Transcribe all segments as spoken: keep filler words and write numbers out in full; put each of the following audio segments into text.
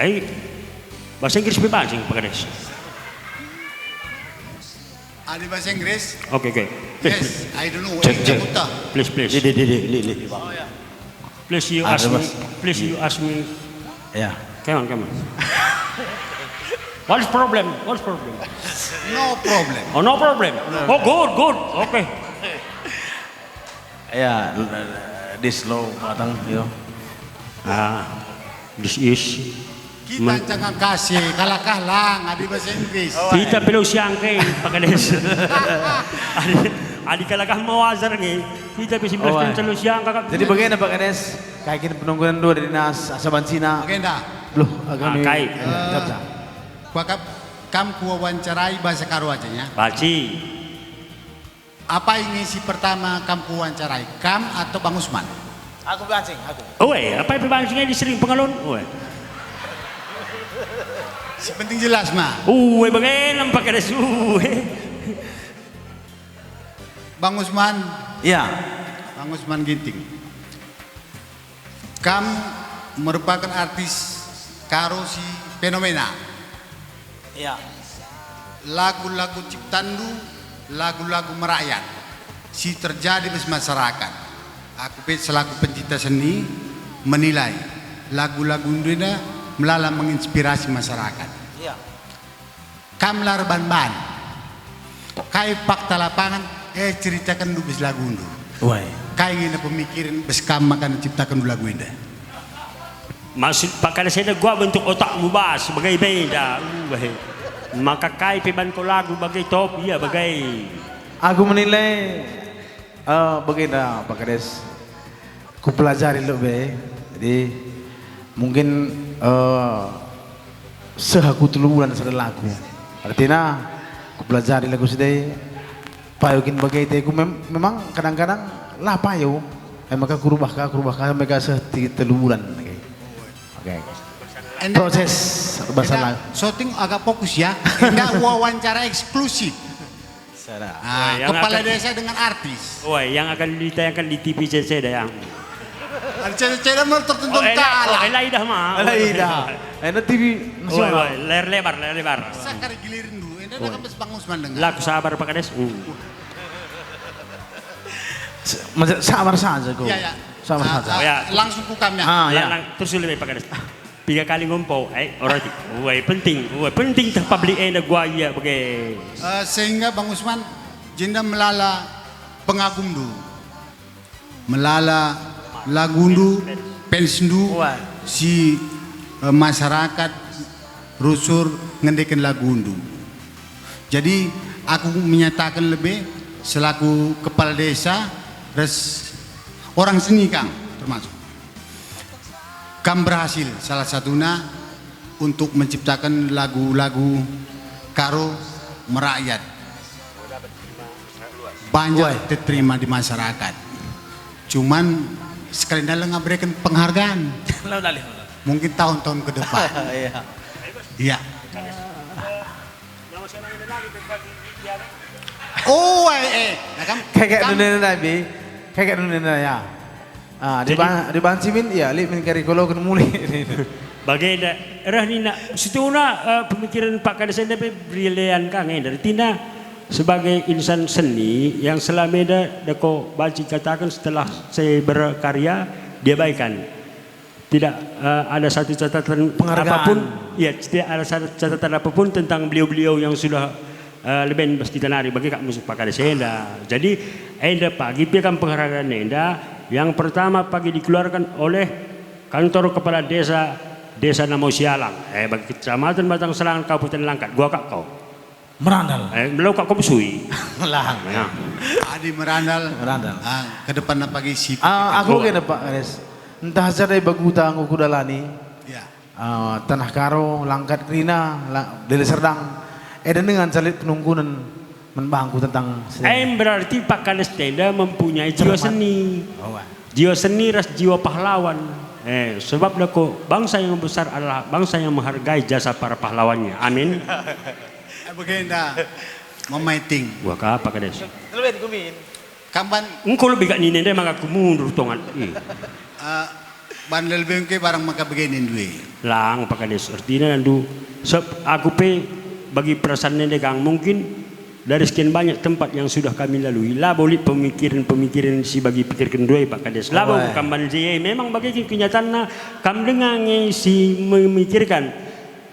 Eh, bahasa Inggris pe banci, Pak Kades. Ada bahasa Inggris? Oke, oke. Please, yes, please. I don't know. Cek, cek. Please, please. Di, di, di, di, di, di. Please, you ask me. Please, you ask me. Ya. Come on, come on. What's problem? What's problem? No problem. Oh, no problem. No. Oh, good, good. Okay. Ya, di slow matang, yo. Ah, this is Kita jangan kasih, kalak-kalak, adi bahasa Inggris. Kita pe labo siangka, Pak Kades. Adi, adi kalak mau ajar nge, kita pe si belas labo siangka kap. Jadi bagenda, Pak Kades, kai kin penungguan dua dari nas, asa bancina. Bagenda. Loh, agak ah, ni, kai. Eh, daftar. Kuakap, kam kuwawancarai bahasa Karo aja, ya. Baci. Apai nge si pertama kam kuwawancarai, kam atau Bang Usman? Aku bancing, aku. Oe, apai pe bancing adi sering pengalon? Oe. Si penting jelas, ma. Oe, bage nampak ada sue. Bang Usman. Iya. Bang Usman Ginting. Kam merupakan artis Karo si fenomena. Ya. Lagu-lagu ciptandu, lagu-lagu merakyat si terjadi bas masyarakat. Aku pe selaku pencinta seni menilai lagu-lagu ndina melala menginspirasi masyarakat. Ya. Kam la erban-ban. Kai fakta lapangan, eh, ceritakenndu bas lagundu. Wai. Kai nge na pemikiren bas kam maka nciptakenndu lagu enda? Maksud Pak Kades enda gua bentuk otakmu bas, bage benda. Uh, eh. Maka kai pe ban ko lagu bage top, iya bage. Aku menilai, eh, bagenda, Pak Kades. Kupelajari lebe, jadi mungkin, eh, seh aku telu bulan sada lagu. Artina, kupelajari lagu si ndai, payo kin bage ate ku mem-, memang kadang-kadang la payo, e maka kurubah ka, kurubah ka, maka seh ti telu bulan. Oke. Oke. Enda, proses enda, bahasa enda lagu. Syuting agak fokus ya, enda wawancara eksklusif. Sada. Ah, wah, yang kepala akan, desa dengan artis. Wah, yang akan ditayangkan di T V ceda, yang. Ada ceda-ceda mau tertentu. Oh, ela, kalah. Oh, ela idah, ma. Ela idah. Ena T V nasional. Wah, wah, layar lebar, layar lebar. Sakari gilirin dulu. Enda, wah, dah habis Bang Usman dengar. Laku sabar, Pak Kades. Hmm. Se-, maksud, sabar saja, kok. Ya, ya. Sabar saja. Ah, ya. Langsung ku kami, ya. Ah, ya. Lang-, lang-, terus lebih, Pak Kades. Piga kali ngumpo, eh, ora ti-, uai penting, uai penting teh publik enda gua ia bage. Eh, sehingga Bang Usman, jenda melala pengagumndu, melala lagundu, fansndu, si, eh, masyarakat rusur ngendeken lagundu. Jadi, aku menyatakan lebe selaku kepala desa ras orang seni kang termasuk. Kam berhasil salah satuna untuk menciptakan lagu-lagu Karo merakyat. Banyak diterima di masyarakat. Cuman sekali nda langa berikan penghargaan. Mungkin tahun-tahun ke depan. Iya. Iya. Oh, eh, eh. Nah, kam, kekek kam dunia nabi, kekek dunia ya. Ah, di jadi, ba-, di banci min, ya, lit min kari koloken muli. Bagenda, reh nina, situhuna, eh, pemikiran Pak Kades enda pe brilian ka nge, artina sebagai insan seni yang selama enda deko banci katakan setelah saya berkarya, dia baikan. Tidak, eh, ada satu catatan penghargaan apapun, ya, tidak ada satu catatan apapun tentang beliau-beliau yang sudah, eh, leben bas kita nari, bage kap musuh Pak Kades enda. Jadi, enda pagi pe kam penghargaan enda, yang pertama pagi dikeluarkan oleh kantor kepala desa, Desa Namo Sialang, eh, bagi Kecamatan Batang Selangan, Kabupaten Langkat, gua kap kau. Merandal. Eh, melo kap kau besui. Lah. Ya. Adi merandal. Merandal. Ah, ke depan apa isi? Ah, aku kena, Pak Kades. Entah sada ibaguta enggo kudalani. Ya. Ah, Tanah Karo, Langkat kerina, la-, Deli Serdang. Eda dengan calit penungkunan men bangku tentang seni. Eh, berarti Pak Kades enda mempunyai jiwa seni. Oh, wah. Jiwa seni ras jiwa pahlawan. Eh, sebab dako bangsa yang besar adalah bangsa yang menghargai jasa para pahlawannya. Amin. Eh, bagenda memaiting. Wah, ka Pak Kades. Terlebih kumin. Kamban. Engko lebih gak nina enda maka aku mundur tongan. Ih. Eh, Ban lebe engke barang maka begini ndue. Lang, Pak Kades, ertina ndu, sep-, aku pe bagi perasaan nende kang mungkin dari sekian banyak tempat yang sudah kami lalui, labo lit pemikiran-pemikiran si bagi pikirken ndue, Pak Kades. Labo. Oe. Kam banci e, memang bage kin kenyataanna, kam denga nge si memikirkan,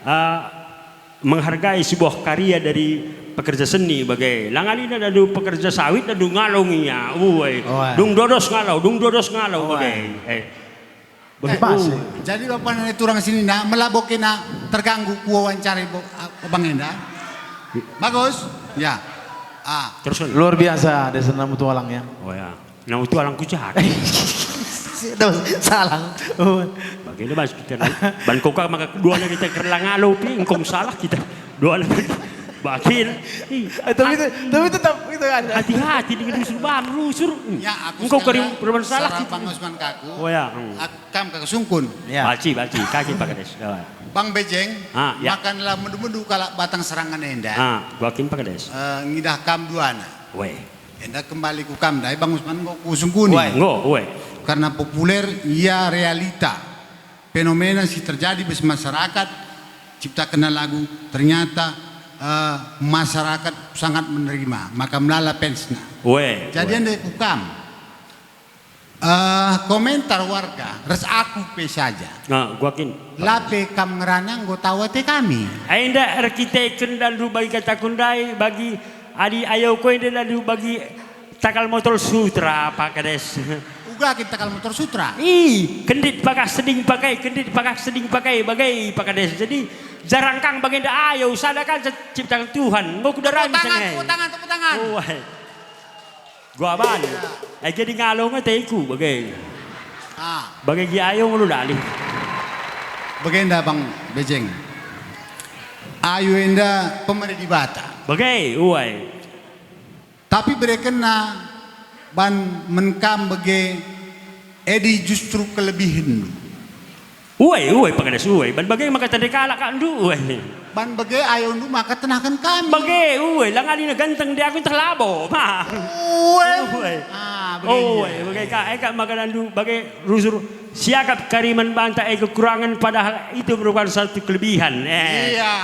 ah, menghargai sebuah karya dari pekerja seni bage. Langalina dadu pekerja sawit dadu ngalo ngia. Uai. Oe. Dung dodos ngalo, dung dodos ngalo. Oe. Bage. Eh. Bage. Eh, pas, eh. Jadi bapa nani turang sini na, melabo kena terganggu kuwawancarai bo-, a-, abang enda. Bagus? Ya. Ah. Terus. Luar biasa, desa Namu Tualang ya. Oh ya. Nah, itu alang kucak. Dos, salah. Oh. Bagi bas kita, ban koka maka keduana kita kerlang alo pi, engkong salah kita. Duana bagi. Ih, eh, tapi itu, tapi tetap itu kan. Hati-hati dengan rusur, bang, rusur. Ya, aku engkau sekali kering, perban salah saran kita. Bang Usman ke aku. Oh ya, hmm. Ak-, kam ke sungkun. Ya. Baci, baci, kaki Pak Kades. Ya. Bang Bejeng, ah, ya. Makanlah medu-medu kalak batang serangan enda. Ah, gua kin Pak Kades. Eh, ngidah kam duana. Weh. Enda kembali ku kam ndai, Bang Usman, enggo kusungkuni. Uai. Enggo, uai. Karena populer, ia realita. Fenomena si terjadi bas masyarakat, ciptakenna lagu, ternyata, eh, masyarakat sangat menerima, maka melala fansna. Uai, jadi uai. Enda ku kam. Eh, komentar warga, ras aku pe saja. Ah, gua kin. La pe kam ngerana enggo tau ate kami. Enda erkiteken dandu bagi kataku ndai, bagi adi ayo ko enda dandu bagi takal motor Sutra, Pak Kades. Uga kin takal motor Sutra? Ih, kendit pakah seding pakai, kendit pakah seding pakai, bage, Pak Kades. Jadi, jarang kang bagenda ayo, sada kan ciptaken Tuhan. Enggo kudarami. Tepuk tangan, sangkai. Tepuk tangan, tepuk tangan. Oh, wahai. Gua ban. Iya. Eh, jadi ngalo nge teku, bage. Ah. Bage gi ayo ngulu dalih. Bagenda, Bang Bejeng. Ayo enda pemere Dibata. Bage, uai. Tapi berekenna ban menkam bage, edi justru kelebihen. Uai, uai, Pak Kades, uai. Ban bage maka tande kalak kak ndu, uai. Ban bage ayondu maka tenahken kami. Bage, uai, langalina ganteng di aku ntah labo, ma. Uai. Uai. Ah, bage. Uai, bage kak, eh, kak, maka nandu bage rusur siakap kariman banta, eh, kekurangan, padahal itu merupakan satu kelebihan, eh. Iya.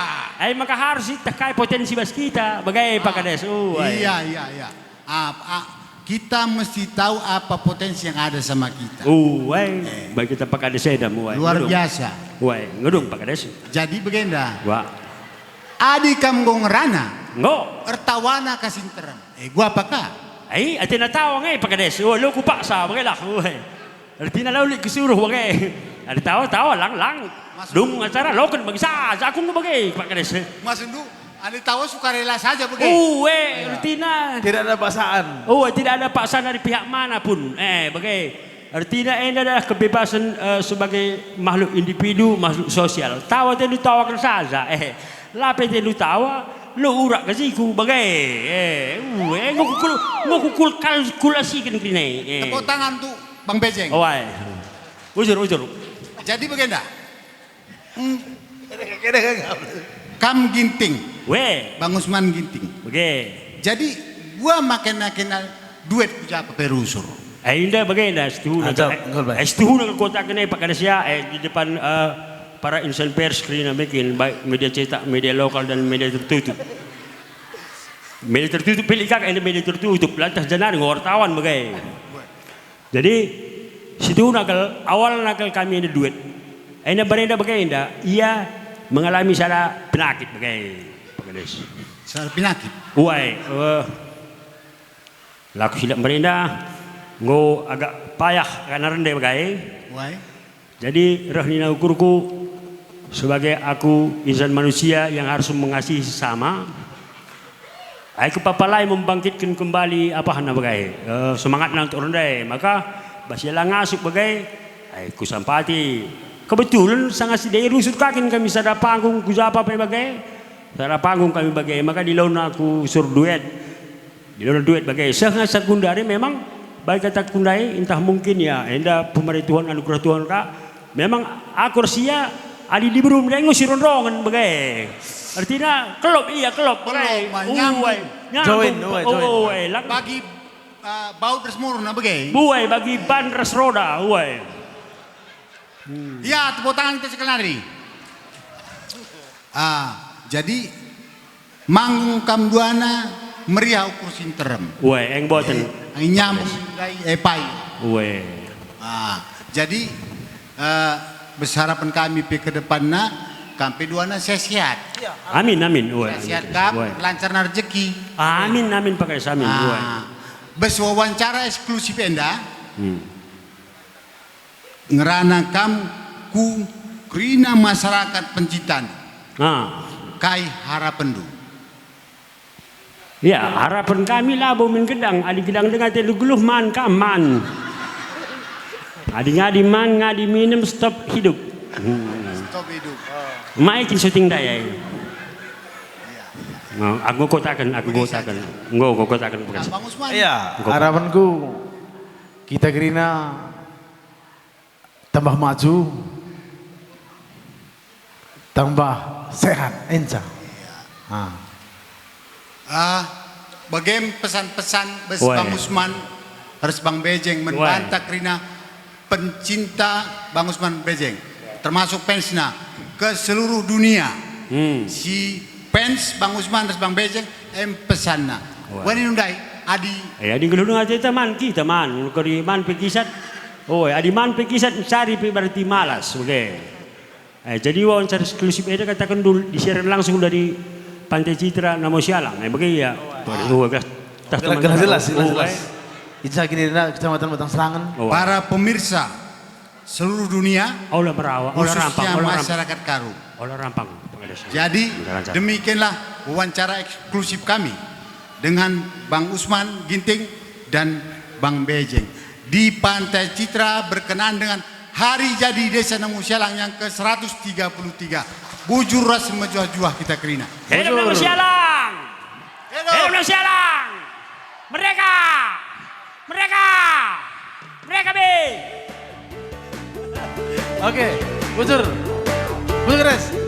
Eh, maka harus iteh kai potensi bas kita, bage, Pak Kades, uai. Iya, iya, iya. Ap-, a-, kita mesti tahu apa potensi yang ada sama kita. Uai, eh. Baik kita Pak Kades enda, uai. Luar biasa. Uai, ngedung Pak Kades. Jadi bagenda. Wah. Adi kam enggo ngerana. Enggo. Ertawana ka si nterem. Eh, gua apa ka? Ai, atena tawa nge Pak Kades. Uai, lo kupaksa, bagelah. Uai. Ertina la lit kusuruh bage. Adi tawa, tawa, lang, lang. Dung acara loken bagi saja aku nge bage, Pak Kades. Maksudndu, adi tawa sukarela saja bage. Uwe, iya. Ertina. Tidak ada paksaan. Uwe, tidak ada paksaan dari pihak mana pun. Eh, bage. Ertina enda adalah kebebasan, eh, sebagai makhluk individu, makhluk sosial. Tawa tendu tawaken saja. Eh, la pe tendu tawa, lo urak gajiku bage. Eh, uwe, enggo kukul-, enggo kukulkal-, kulasiken kerina e. Eh. Tepuk tangan tu Bang Bejeng. Oh, ai. Ujur, ujur. Jadi bagenda. Hmm. Kam Ginting. We. Bang Usman Ginting. Oke. Jadi, gua ma kena-kena duet ku japa pe rusur. Eh, indah bagenda, situhuna. Mantap, eh, betul, Bang. Eh, situhuna kekuatan kena Pak Kades ya, eh, di depan, eh, para insan pers kerina mekin, baik media cetak, media lokal, dan media tertutup. Media tertutup, pilih kak, ini media tertutup, lantas janari wartawan bagai. Jadi, situhuna kal, awalna kal kami enda duet. Enda barenda bage enda, ia mengalami sada penakit bage, Pak Kades. Sada penakit? Uai, eh, laku silap barenda, enggo agak payah karena rende bage. Uai. Jadi, reh nina ukurku, sebagai aku insan manusia yang harus mengasihi sesama, ai kupapalai membangkitken kembali apahna bagai, eh, semangatna untuk rende. Maka, bas ia la ngasup bagai, ai kusampati. Kebetulan sanga si dei rusur kakin kami sada panggung ku japa pe bagai, sada panggung kami bagai, maka dilona aku sur duet. Dilona duet bage, seh nge sekundari memang bagi kata kundai, entah mungkin ya, enda pemere Tuhan, anugerah Tuhan ka, memang aku ras ia adi diberu ndai enggo si rondongen bage. Ertina kelop ia, kelop bage. Kelop, ma, nyambung. Uai, nyambung. Join, uai, join. Uai, lang. Bagi, uh, baut ras murna bage. Uai, bagi ban ras roda, uai. Ya, tepuk tangan kita sekali lagi. Ah, jadi manggung kam duana meriah ukur si nterem. Weh, eng boten. Eh, nyambung ndai, eh, pai. Weh. Ah, jadi, eh, besarapen kami pe ke depanna, kam pe duana sehat-sehat. Amin, amin. Weh. Sehat-sehat kam, weh, lancar na rejeki. Amin, amin, pakai samin. Ah, weh. Bas wawancara eksklusif enda, hmm, ngerana kam ku kerina masyarakat pencintan. Ah. Kai harapenndu? Ya, harapen kami labo min gedang, adi gedang denga te geluh man kam man. Adi ngadi man, ngadi minem, stop hidup. Hmm. Stop hidup. Oh. Mai kin syuting daya. Ya, ya. Nah, aku kotaken, aku kotaken. Enggo, aku kotaken bekas. Bang Usman. Iya, harapanku kita kerina tambah maju, tambah sehat, enca. Iya. Ah. Ah, bagem pesan-pesan bas Bang Usman ras Bang Bejeng man banta kerina pencinta Bang Usman Bejeng, termasuk fansna ke seluruh dunia. Hmm. Si fans Bang Usman ras Bang Bejeng, em pesanna. Wah. Wani nundai, adi. Eh, adi nggeluh dengan cerita man, kita man, keri man pe kisat. Oh, adi man pe kisat, cari pe berarti malas, oke. Eh, jadi wawancara eksklusif eda kataken dulu, disiarkan langsung dari Pantai Citra, Namo Sialang. Eh, bagi ya. Wah. Oh, gas. Jelas, jelas, jelas, jelas. Kita gini, Kecamatan Batang Serangan. Oh. Para pemirsa seluruh dunia, ola merawa, ola khususnya rampang, ola rampang, masyarakat Karo. Ola rampang, pengadas. Jadi, demikianlah wawancara eksklusif kami dengan Bang Usman Ginting dan Bang Bejeng di Pantai Citra berkenaan dengan Hari Jadi Desa Namo Sialang yang ke seratus tiga puluh tiga. Bujur ras mejuah-juah kita kerina. Hidup Namo Sialang! Hidup! Hidup Namo Sialang! Merdeka! Merdeka! Merdeka, be! Oke, bujur. Bujur, Res.